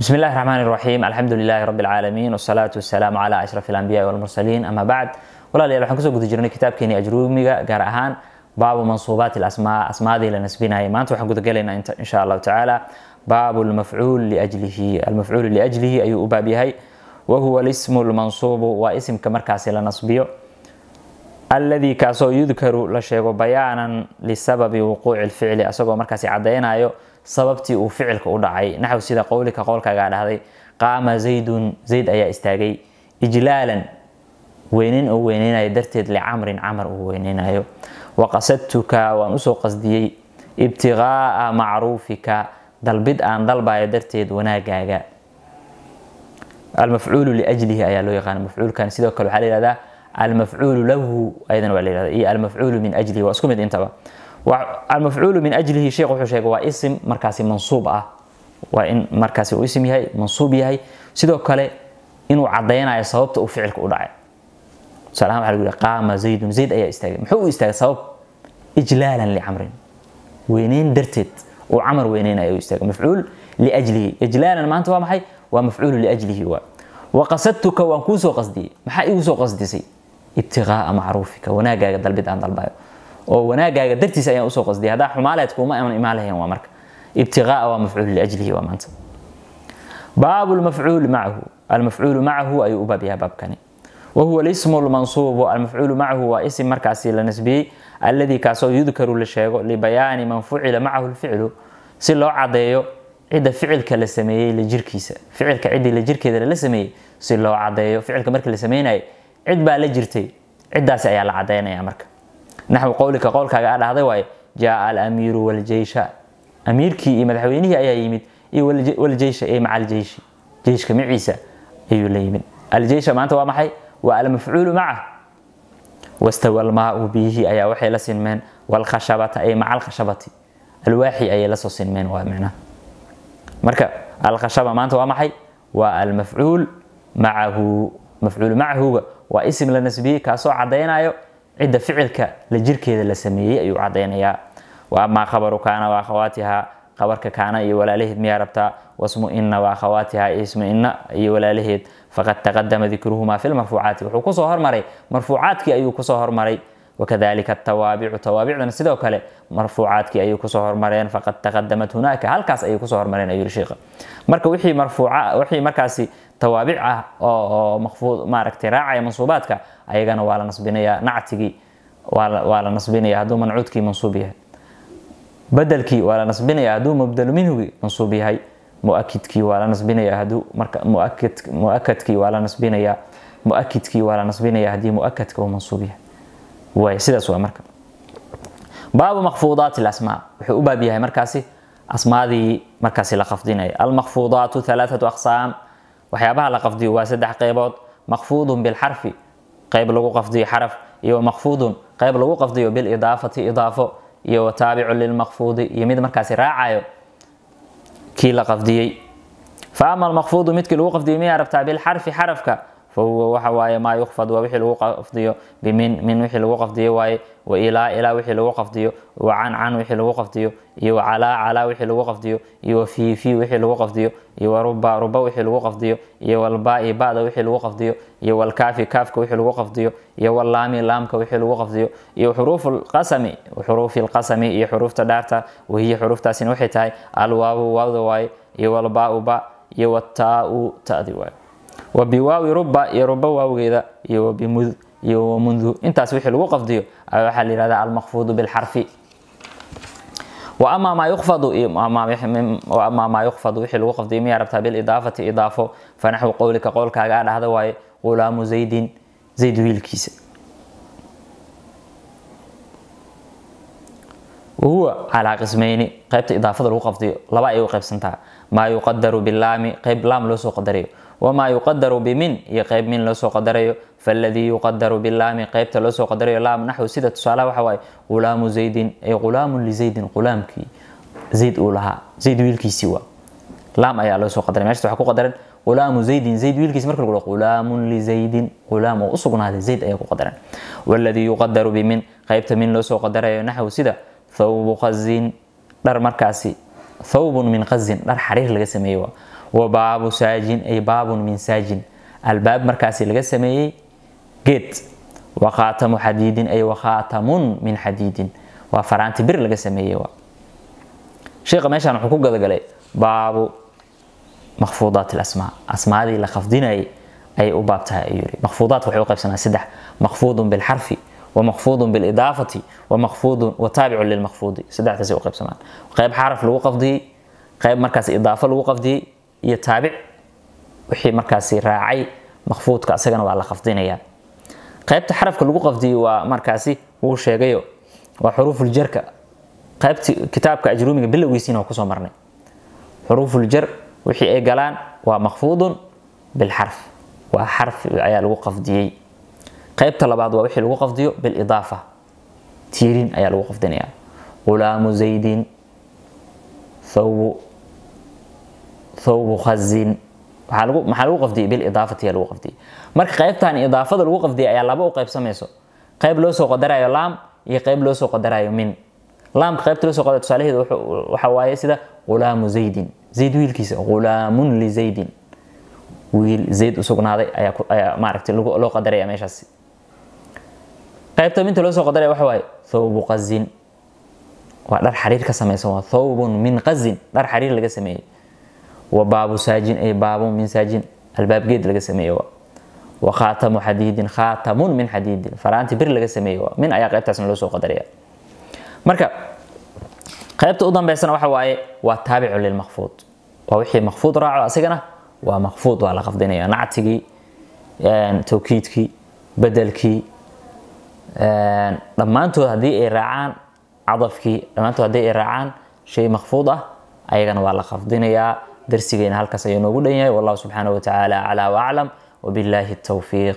بسم الله الرحمن الرحيم، الحمد لله رب العالمين، والصلاة والسلام على أشرف الأنبياء والمرسلين، أما بعد. Walaalayaal, waxaan kusoo guda jirnay kitaabkeeni Ajruumiga, gaar ahaan baabu mansuubaat alasmaa, asmaadii la nasbinayay. Maanta waxaan guda gelaynaa insha Allahu tacaala baabu lmafcuul liajlihi. Almafcuulu liajlihi ayuu u baab yahay. Wahuwa lismu lmansuubu, waa isimka markaasi la nasbiyo, alladii kaasoo yudkaru la sheego bayaanan lisababi wuquuci lficli, asagoo markaasi caddaynayo sababtii uu ficilka u dhacay. Naxw, sida qowlika, qowlkaagaa dhahday: qaama zaydun, zayd ayaa istaagay, ijlaalan, weyneyn uu weyneynayo darteed, licamrin, camar uu weyneynayo. Waqasadtuka, waan usoo qasdiyey, ibtiqaa'a macruufika, dalbid aan dalbayo darteed wanaagaaga. Almafcuulu liajlihi ayaa loo yaqaana mafcuulkan. Sidoo kale waxaa la yihahdaa almafcuulu lahu, ayadana waa la yihahda, iyo almafcuulu min ajlihi, waa isku mid intaba. Almafcuulu min ajlihi, sheekh wuxuu sheegay, waa isim markaasi mansuub ah. Waa in markaasi uu isim yahay, mansuub yahay, sidoo kale inuu caddaynayo sababta uu ficilka u dhacay. Tusaale ahaan, waxaa lagu yihi: qaama zaydun, zayd ayaa istaagay. Muxuu u istaagay? Sabab: ijlaalan licamrin, weyneyn darteed uu camar weyneynayo u istaagay. Mafcuul liajlihi, ijlaalan maanta waa maxay? Waa mafcuulu liajlihi. Waa waqasadtuka, waan kuu soo qasdiyey. Maxaa igu soo qasdisay? Ibtiqaa'a macruufika, wanaagaaga dalbid aan dalbayo, oo wanaagaaga dartiis ayaan usoo qasdiyay. Haddaa xumaaleed kuuma imaan lahayn. Waa marka ibtiqaa'a waa mafcuul liajlihi. Waa maanta baabu lmafcuul macahu. Almafcuulu macahu ayuu u baab yahay baabkani. Wahuwa lismu lmansuubu, almafcuulu macahu waa isim markaasi la nasbiyey, alladii kaasoo yudkaru la sheego libayaani man fucila macahu lficlu, si loo cadeeyo cidda ficilka la sameeyey la jirkiisa, ficilka ciddii la jirkeeda lala sameeyey si loo cadeeyo. Ficilka markii la sameynayay cid baa la jirtay, ciddaasi ayaa la cadeynaya marka. Naxwi qowlika, qowlkaaga a dhahday waaye: jaaa alamiiru waljeysha, amiirkii iyo madaxweynihii ayaa yimid, iyo waljeysha, ee maca aljeyshi, jeyshka maciisa ayuu la yimid. Aljeysha maanta waa maxay? Waa almafcuulu macah. Wastawa almaau, biyihii ayaa waxay la sinmeen, walkhashabata, ay maca alkhashabati, alwaaxi ayay lasoo sinmeen. Waa micnaha marka alkhashaba maanta waa maxay? Waa almafcuul macahu. Mafcuul macahuga waa isim la nasbiyey kaasoo caddaynayo cidda ficilka la jirkeeda la sameeyey ayuu caddaynayaa. Wa amaa khabaru kaana wa akhawaatiha, khabarka kaana iyo walaalaheed miyaa rabtaa? Wasmu ina wa akhawaatiha, ismu ina iyo walaalaheed, faqad taqadama dikruhumaa fi lmarfuucaati, wuxuu kusoo hormaray marfuucaadkii ayuu kusoo hormaray. Wakadalika atawaabicu, tawaabicdana sidoo kale marfuucaadkii ayay kusoo hormareen, faqad taqadamat hunaaka, halkaas ayay kusoo hormareen ayuu sheekha. Marka wixii marfuuca, wixii markaasi tawaabic ah oo maqfuud maaragtay raacaya mansuubaadka, ayagana waa la nasbinayaa. Nactigii waa la nasbinaya hadduu mancuudkii mansuub yahay. Bedelkii waa la nasbinaya hadduu mubdalu minhugii mansuub yahay. Muakidkii waa la nasbinaya hadduu marka muakid, muakadkii waa la nasbinaya, muakidkii waa la nasbinaya haddii muakadka uu mansuub yahay. Waay, sidaas waa marka baabu makfuudaat alasmaa. Wuxuu u baab yahay markaasi asmaadii markaasi la khafdinaya. Almakfuudaatu halaathatu aqsaam, waxyaabaha la qafdiyo waa saddex qaybood: makfuudun bilxarfi, qayb lagu qafdiyo xaraf, iyo makfuudun, qayb lagu qafdiyo bilidaafati, idaafo, iyo wataabicun lilmakfuudi, iyo mid markaasi raacayo kii la qafdiyey. Fa ama almakfuudu, midkii lagu qafdiyey miyaa rabtaa bilxarfi, xarafka, fahuwa waxa waaye maa yukfad, waa wixii lagu qafdiyo bimin, min wixii lagu qafdiyo waaye, wa ilaa, ilaa wixii lagu qafdiyo, wa can, can wixii lagu qafdiyo, iyo wa calaa, calaa wixii lagu qafdiyo, iyo wa fii, fii wixii lagu qafdiyo, iyo wa ruba, ruba wixii lagu qafdiyo, iyo walbaai, ba'da wixii lagu qafdiyo, iyo walkaafi, kaafka wixii lagu qafdiyo, iyo wallaami, laamka wixii lagu qafdiyo, iyo xuruufu lqasami, xuruufi lqasami, iyo xuruufta dhaarta. Wahiya, xuruuftaasina waxay tahay alwaawu, waawda waaye, iyo walbaau, ba, iyo wataau, ta'di waaye, wa biwaawi ruba, iyo ruba waawgeeda, iyo wabimud, iyo wamundu. Intaas wixii lagu qafdiyo waxaa la yihahdaa almaqfuudu bilxarfi. Wa amaa maa yukfadu, wa amaa maa yukfadu, wixii lagu qafdiyo miyaa rabtaa bilidaafati, idaafo, fanaxwu qowlika, qowlkaaga a dhahda waaye: ghulaamu zaydin, zayd wiilkiisa. Wahuwa calaa qismayni, qaybta idaafada lagu qafdiyo laba ay u qaybsantaa: maa yuqadaru bilaami, qayb laam loo soo qadarayo, wamaa yuqadaru bimin, iyo qayb min loo soo qadarayo. Faladii yuqadaru bilaami, qaybta loo soo qadarayo laam, naxwu, sida tusaalaha waxa waaye: ghulaamu zaydin, ay ghulaamun lizaydin, ghulaamkii zayd uu lahaa, zayd wiilkiisii. Waa laam ayaa loo soo qadaray meesha. Waxaa ku qadaran ghulaamu zaydin, zayd wiilkiisi. Marka lagu dhaho ghulaamun lizaydin, ghulaam oo u sugnaaday zayd ayaa ku qadaran. Waladii yuqadaru bimin, qaybta min loo soo qadarayo, naxwu, sida thawbu khazin, dhar markaasi, thawbun min khazin, dhar xariir laga sameeyey. Waa Wa baabu saajin, ay baabun min saajin, albaab markaasi laga sameeyey geed. Wa khaatamu xadiidin, ay wa khaatamun min xadiidin, waa faraanti bir laga sameeyey. Waa sheekha meeshaan wuxuu ku gadagalay baabu makfuudaat alasmaa, asmaadii la khafdinayay ayay u baab tahay ayuu yiri. Makfuudaat waxay u qaybsanaa saddex: makfuudun bilxarfi, ومخفوض بالإضافة، ومخفوض وتابع للمخفوض. saddexdaas u qaybsamaan: qayb xaraf lagu qafdiyey, qayb markaas idaafo lagu qafdiyey, iyo taabic, wixii markaasi raacay makfuudka asagana waa la qafdinayaa. Qaybta xarafka lagu qafdiyey waa markaasi wuu sheegayo, waa xuruufuljarka. Qaybti kitaabka ajruumiga bilowgiisiina waa kusoo marnay, xuruufuljar wixii ay galaan waa makfuudun bilxarf, waa xarf ayaa lagu qafdiyey. Qaybta labaad waa wixii lagu qafdiyo bilidaafa, tiirin ayaa lagu qafdinayaa: qulaamu zaydin, thawbu khazin. Waxaa lagu, maxaa lagu qafdiyey? Bilidaafati ayaa lagu qafdiyey. Marka qaybtan idaafada lagu qafdiyey ayaa laba u qaybsamayso: qayb loo soo qadarayo laam iyo qayb loo soo qadarayo min. Laamka qaybta loo soo qadarayo tusaalaheedu waxa waaye sida qulaamu zaydin, zayd wiilkiisa, qulaamun lizaydin, wiil zayd u sugnaaday ayaa maaragtay loo qadaraya meeshaasi. Qaybta minta loo soo qadaraya waxa waaye thawbu qazin, waa dhar xariir ka samaysan, waa thawbun min qazin, dhar xariir laga sameeyey. Wa baabu saajin, ay baabun min saajin, albaab geed laga sameeyey. Waa wa khaatamu xadiidin, khaatamun min xadiidin, faraanti bir laga sameeyey, waa min ayaa qaybtaasna loo soo qadaraya. Marka qaybta u dambeysana waxa waaye waa taabicu lilmakfuud, waa wixii makfuud raaco asigana waa makfuud, waa la qafdinaya: nactigii, tawkiidkii, bedelkii, dhammaantood haddii ay raacaan cadafkii, dhammaantood haddii ay raacaan shay makfuud ah ayagana waa la qafdinayaa. Darsigeena halkaas ayuu noogu dhan yahay. Wallahu subxaanahu watacaala aclaa wa aclam, wabilaahi tawfiiq.